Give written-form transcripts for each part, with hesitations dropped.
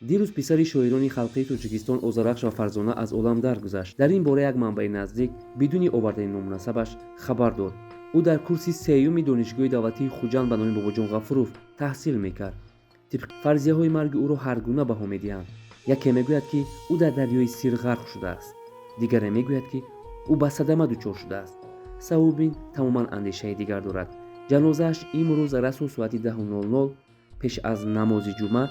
Дирӯз писари шоирони халқии Тоҷикистон Озарахш ва Фарзона аз олам даргузашт. Дар ин бора як манбаи наздик бидуни овардани номунасабаш хабар дод. Ӯ дар курси сеюми Донишгоҳи давлатии Хуҷанд ба номи Бобоҷон Ғафуров таҳсил мекард. Тибқи фарзияҳои марги ӯро ҳар гуна баҳо медиҳанд. Яке мегӯяд, ки ӯ дар дарёи Сир ғарқ шудааст, дигаре мегӯяд, ки ӯ ба садама дучор шудааст. Сеюмин тамоман андешаи дигар дорад. Ҷанозааш имрӯз расу соати 10:00 пеш аз намози ҷумъа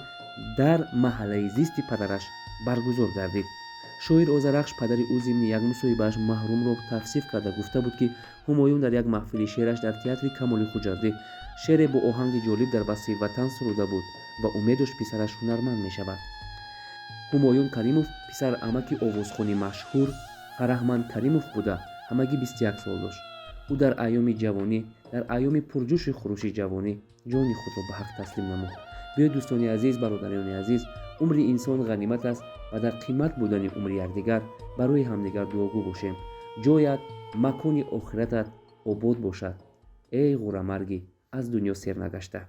дар маҳаллаи зисти падараш баргузор гардид. Шоир Озарахш, падари ӯ, зимни як мусоҳибааш маҳрумро тавсиф карда гуфта буд, ки Ҳумоюн дар як маҳфили шеъраш дар театри Камоли Хуҷандӣ шеъре бо оҳанги ҷолиб дар васфи Ватан суруда буд ва умед дошт, писараш ҳунарманд мешавад. Ҳумоюн Каримов писар амаки овозхони машҳур Фараҳманд Каримов буда, ҳамагӣ 21 сол дошт. Ӯ дар айёми ҷавонӣ, дар айёми пурҷӯшу хурӯши ҷавонӣ ҷони худро ба ҳақ таслим намуд. Биёед, дӯстони азиз, бародарони азиз, умри инсон ғанимат аст ва дар қимат будани умри якдигар барои ҳамдигар дуогӯ бошем. Ҷоят, макони охиратат обод бошад, эй ғурамаргӣ аз дунё сер нагашта.